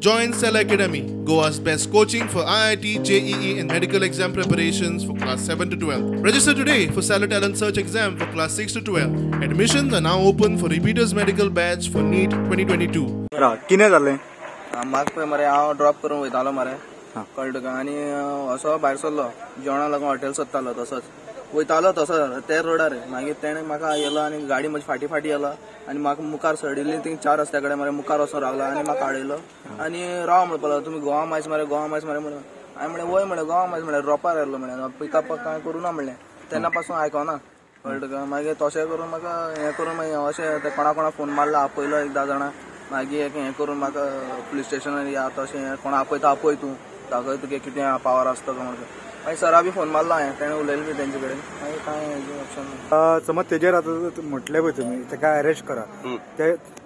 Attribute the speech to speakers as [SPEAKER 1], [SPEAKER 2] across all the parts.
[SPEAKER 1] Join Cell Academy, Goa's best coaching for IIT, JEE and medical exam preparations for class 7 to 12. Register today for Cellar Talent Search exam for class 6 to 12. Admissions are now open for repeaters medical batch for NEET 2022.
[SPEAKER 2] कितें जालें?
[SPEAKER 3] म्हाका पळय मरे, हांव drop करून वयतालो मरे, कळ्ळें तुका. आनी असो भायर सरलो, जेवणा लागून हॉटेल सोदतालो, तसोच वयतालो तसो ते रोडार. मागीर तेणें म्हाका येयलो आनी गाडी म्हजी फाटीं फाटीं येलो आनी म्हाका मुखार सडिल्ली ती चार रस्त्या कडेन मरे मुखार वचोन रावलो आनी म्हाका आडयलो आनी राव म्हणपाक लागलो, तुमी गोवा मायस मरे, गोवा मायस मरे म्हणून. हांवें म्हणलें वय म्हणलें, गोवा मायस म्हणलें, ड्रॉपार येयलो म्हणलें, पिकअप कांय करूं ना म्हणलें. तेन्ना पासून आयकना, कळ्ळें तुका. मागीर तशें करून म्हाका हें करून मागीर अशें ते कोणा कोणा फोन मारला, आपयलो एक 10 जाणां. मागीर एक हें करून म्हाका पुलीस स्टेशनार या तशें कोणा आपयता आपय तूं, दाखय तुगे कितें पावर आसता तो म्हणून. मागीर सरा बी फोन मारलो हांवें, तेणें उलयलें बी तेंचे कडेन, मागीर कांय ऑप्शन ना.
[SPEAKER 2] समज तेजेर आतां म्हटलें पळय तुमी तेका अरेस्ट करा,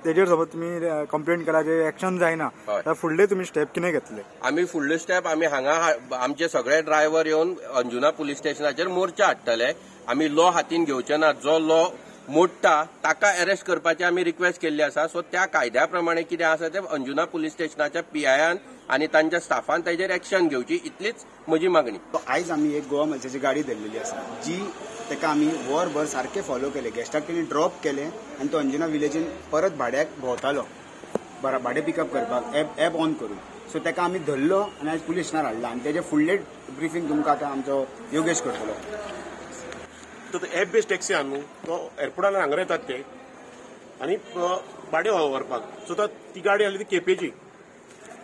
[SPEAKER 2] तेजेर समज तुमी कंप्लेन केला, जे एक्शन जायना जाल्यार फुडले तुमी स्टेप कितें घेतले?
[SPEAKER 4] आमी फुडले स्टेप आमी हांगा आमचे सगळे ड्रायव्हर येवन अंजुना पुलीस स्टेशनाचेर मोर्चा हाडटले. आमी लॉ हातीन घेवचे ना, जो लॉ मोडटा ताका अरेस्ट करपाची आमी रिक्वेस्ट केल्ली आसा. सो त्या कायद्या प्रमाणे कितें आसा ते अंजुना पुलीस स्टेशनाच्या पीआयन आनी तांच्या स्टाफान ताजेर एक्शन घेवची, इतलीच म्हजी मागणी.
[SPEAKER 5] आयज आमी एक गोवा मायल्साची गाडी धरलेली आसा, जी ताका आमी वरभर सारके फॉलो केले, गेस्टाक तेणी ड्रॉप केले आनी तो अंजुना विलेजीन परत भाड्याक भोंवतालो, भाडें पिकअप करपाक एप ऑन करून. सो ताका आमी धरलो आनी आयज पुलीस स्टेशनार हाडला आनी तेजे फुडले ब्रिफींग तुमकां आतां आमचो योगेश करतलो.
[SPEAKER 6] तो एप बेस्ड टॅक्सी आहा न्हू, तो एअरपोर्टान हांगा येतात ते आनी भाडें व्हरपाक. सो ती गाडी आसली ती केपेची,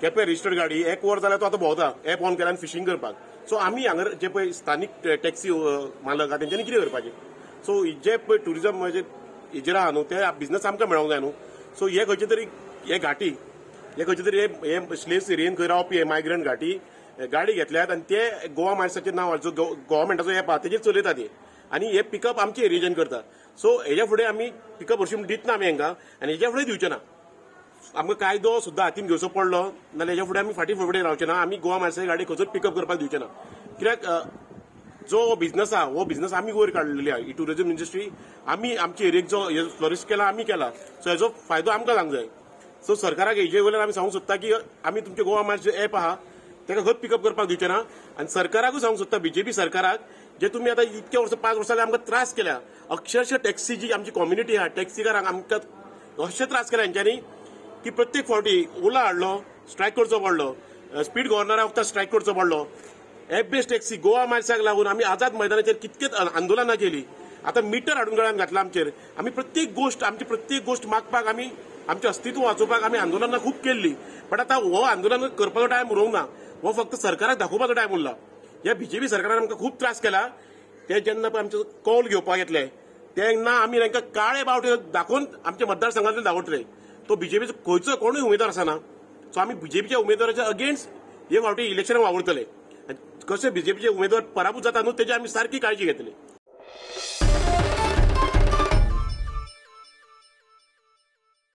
[SPEAKER 6] केपे रजिस्टर्ड गाडी. एक वर जाल्यार तो आतां भोंवता एप ऑन केला आनी फिशींग करपाक. सो आमी हांगा जे पळय स्थानीक टॅक्सी मालक आहा तेंच्यांनी कितें करपाचें? सो जे पळय ट्युरिजम हेजेर आहा न्हू ते बिजनस आमकां मेळोंक जाय न्हू. सो हे खंयचे तरी हे घाटी, हे खंयचे तरी हे स्लेस एरियेन खंय रावपी हे मायग्रंट घाटी गाडी घेतल्यात आनी ते गोवा मायल्साचें नांव जो गव्हर्मेंटाचो एप आहा तेजेर चलयतात ते आनी हे पिकअप आमचे एरियेच्यान करता. सो हेज्या फुडें आमी पिकअप हरशीं दितना आमी हांकां आनी हेज्या फुडें दिवचे ना. आमकां कायदो सुद्दां हातीन घेवचो पडलो नाल्यार हेज्या फुडें आमी फाटीं फुडें रावचे ना. आमी गोवा मायल्साची गाडी खंयच पिकअप करपाक दिवचे ना, कित्याक जो बिझनस आहा हो बिझनस आमी वयर काडलेली आहा. ही ट्युरिजम इंडस्ट्री आमी आमचे एरियेक जो फ्लोरिश केला आमी केला, सो हेजो फायदो आमकां जावंक जाय. सो सरकाराक हेजे वयल्यान आमी सांगूंक सोदता की आमी तुमचे गोवा मायल्स एप आहा ताका खंयच पिकअप करपाक दिवचे ना. आनी सरकाराकूय सांगूंक सोदता, बीजेपी सरकाराक, जे तुमी आतां इतके वर्सां 5 वर्सां आमकां त्रास केल्या, अक्षरशः टॅक्सी जी आमची कम्युनिटी आहा टॅक्सीकारांक आमकां अशे त्रास केल्या हेंच्यांनी की प्रत्येक फावटी ओला हाडलो स्ट्रायक करचो पडलो, स्पीड गव्हर्नरा वखदां स्ट्रायक करचो पडलो. एप बेस्ड टॅक्सी गोवा मायल्साक लागून आमी आझाद मैदानाचेर कितकेच आंदोलनां केली. आतां मिटर हाडून गळ्यान घातला आमचेर. आमी प्रत्येक गोश्ट, आमची प्रत्येक गोश्ट मागपाक, आमी आमचें अस्तित्व वाचोवपाक आमी आंदोलनां खूब केल्ली. बट आतां हो आंदोलन करपाचो टायम उरोवंक ना, हो फक्त सरकाराक दाखोवपाचो टायम उरला. ह्या बीजेपी सरकारान आमकां खूब त्रास केला. ते जेन्ना पळय आमचे कौल घेवपाक येतले तेन्ना आमी तांकां काळे बावटे दाखोवन आमच्या मतदारसंघांतल्यान दाखोवतले. तो बीजेपीचो खंयचो कोणूय उमेदवार आसना. सो आमी बीजेपीच्या उमेदवाराच्या अगेन्स्ट हे फावटी इलेक्शनाक वावुरतले. कशे बीजेपीचे उमेदवार पराभूत जाता न्हू तेजी आमी सारकी काळजी घेतली.